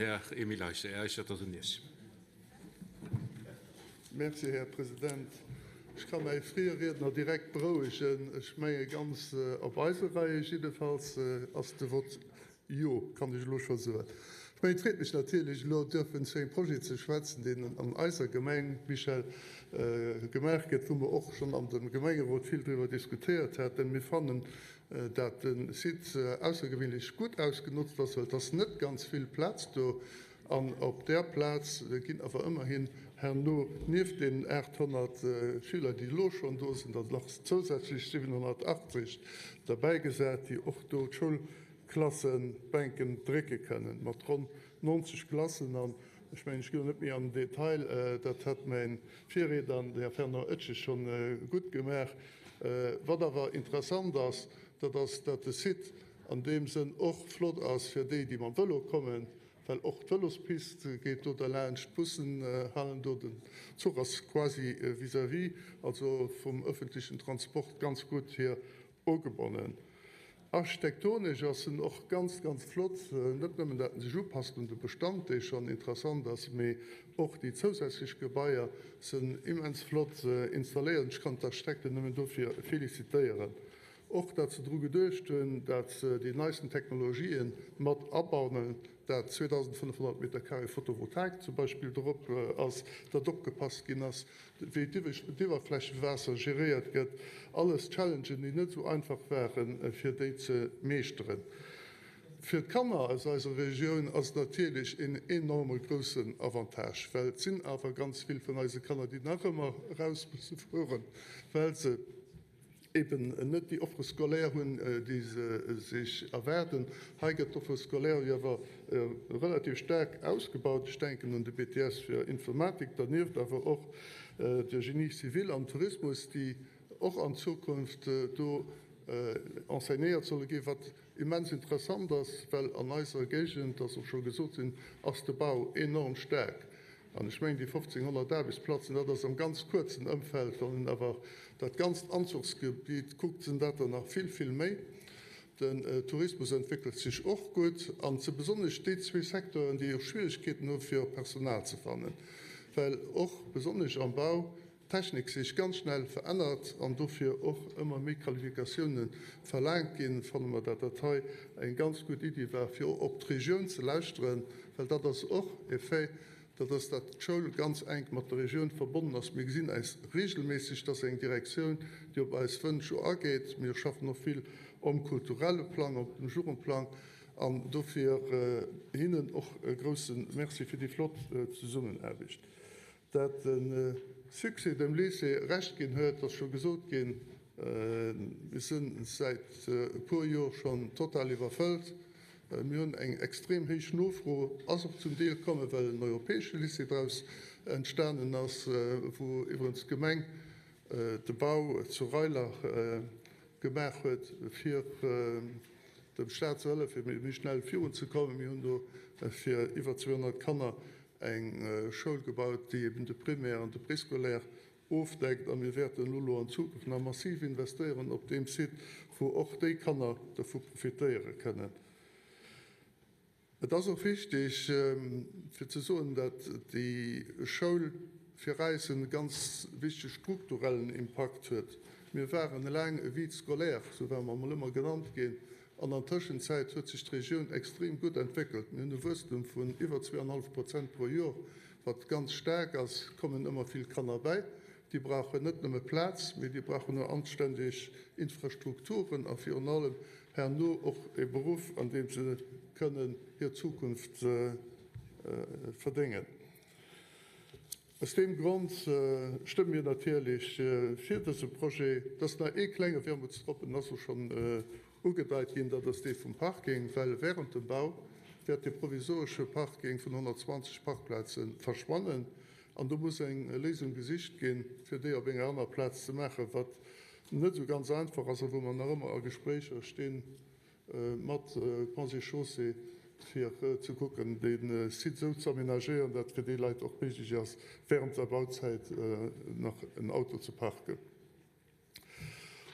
Här Emile Eicher. Här Eicher, et ass un Iech. Merci, Här President. Ech ka mäi Virriedner direkt berouegen. Ech menge ganz op eise Reie jiddefalls ass de Vott Jo, kann ech elo scho soen. Ech mengen, et freet mech natierlech, elo duerfen zu engem Projet ze schwätzen, deen an eiser Gemeng, Michèle, gemaach gëtt, wou mer och schonn an dem Gemengerot vill driwwer diskutéiert haten. Mir fannen, dat de Site aussergewéinlech gutt ausgenotzt ass, well et ass net ganz vill Plaz do. An op där Plaz ginn awer ëmmerhin herno nieft deenen 800 Schüler, déi elo schonn do sinn, der nach zousätzlech 780 derbäigesat, déi och do d'Schoulklassebänken drécke kënnen, mat ronn 90 Klassen. An ech mengen, ech ginn elo net méi an den Detail, dat hat mäi Virriedner, de Här Fernand Etges, schonn gutt gemaach. Wat awer interessant ass, dat ass, dat de Site an deem Sënn och flott ass fir déi, déi mam Vëlo kommen, well och d'Vëlospist geet do derlaanscht, d'Bussen halen do, den Zuch ass quasi vis-à-vis, also vum ëffentlechen Transport ganz gutt hier ugebonnen. Architektonesch ass en och ganz, ganz flott, net nëmmen dat en sech upasst un de Bestand, dee schonn interessant ass, mee och déi zousätzlech Gebaier sinn immens flott installéiert. Ech kann d'Architekten nëmmen dofir felicitéieren. Och dat se dru geduecht hunn, dat se déi neisten Technologien mat abauen, dat 2.500 Meter carré Photovoltaik zum Beispill drop ass, dat opgepasst ginn ass, wéi d'Iwwerflächewaasser geréiert gëtt, alles Challengen, déi net esou einfach waren, fir déi ze meeschteren. Fir d'Kanner aus eiser Regioun ass et natierlech een enorme groussen Avantage, well et sinn awer ganz vill vun eise Kanner, déi nach ëmmer eraus musse fueren, well se eben net déi Offre scolaire hunn, déi se sech erwaarden. Hei gëtt d'Offre scolaire jo awer relativ staark ausgebaut. Ech denken un de BTS fir Informatik, dernieft awer och de Génie civil an Tourismus, déi och an Zukunft do enseignéiert solle ginn, wat immens interessant ass, well an eiser Géigend, dat ass och scho gesot sinn, ass de Bau enorm staark. An ech mengen, déi 1.500 Aarbechtsplazen, dat ass am ganz kuerzen Ëmfeld. Wann een awer dat ganzt Anzuchsgebiet kuckt, sinn dat der nach vill, vill méi. Den Tourismus entwéckelt sech och gutt, an ze besonnesch déi zwee Secteuren, déi och Schwierigkeeten hu fir Personal ze fannen, well och besonnesch am Bau d'Technik sech ganz schnell verännert an dofir och ëmmer méi Qualifikatioune verlaangt ginn, fanne mer, dat dat hei eng ganz gutt Iddi war, fir och op d'Regioun ze lauschteren, well dat ass och e Fait, dat ass, dat d'Schoul ganz enk mat der Regioun verbonnen ass. Mir gesinn äis regelméisseg, dat ass eng Direktioun, déi op eis Wënsch och ageet. Mir schaffen och vill om kulturelle Plang, op dem Jugendplang an dofir hinnen och e grouse Merci fir déi flott Zesummenaarbecht. Dat de Succès dem Lycée Recht ginn huet, ass scho gesot ginn. Mir si säit e puer Jor schonn total iwwerfëllt. Mir hunn eng extrem héich Nofro, ass och zum Deel kommen, well en europäesche Lycée draus entstanen ass, wou iwwerens d'Gemeng de Bau zu Reiler gemaach huet, fir dem Staat ze hëllefen, méi schnell virunzekommen. Mir hunn do fir iwwer 200 Kanner eng Schoul gebaut, déi eben de Primaire an de Préscolaire ofdeckt. A mir wäerten elo an Zukunft nach massiv investéieren op deem Site, wou och déi Kanner dovu profitéiere kënnen. Et ass och wichtig, fir ze soen, datt déi Schoul fir eis e ganz wichtege strukturellen Impakt huet. Mir waren laang e Vide scolaire, esou ware mer emol ëmmer genannt ginn, An an Tëschenzäit huet sech d'Regioun extrem gutt entwéckelt. Mir hunn e Wuesstem vun iwwer 2,5 Prozent pro Jor, wat ganz staark ass. Et kommen ëmmer vill Kanner bäi. Déi brauchen net nëmme Plaz, mee déi brauchen och anständeg Infrastrukturen a virun allem herno och e Beruff, an deem se kënnen hir Zukunft verdéngen. Aus deem Grond stëmme mir natierlech fir dëse Projet. Et ass nach ee klenge Wermutstropfen, en ass och schonn ugedeit ginn, dat ass dee vum Parking, well während dem Bau wäert dee provisoresche Parking vun 120 Parkplaze verschwannen an do muss eng Léisung gesicht ginn, fir déi op enger aner Plaz ze maachen, wat net esou ganz einfach ass a wou mer nach ëmmer a Gespréicher stinn. mat Ponts et Chaussées, fir ze kucken, dee Site esou ze aménagéieren, dat fir déi Leit och méiglech ass, während der Bauzäit nach en Auto ze parken.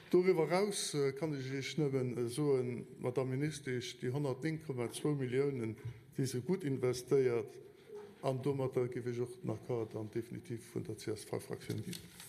Doriwwer eraus kann ech Iech nëmmen soen, Madamm Ministesch, déi 109,2 Milliounen, Si se gutt investéiert an domatter géif ech och den Accord dann definitiv vun der CSV-Fraktioun ginn.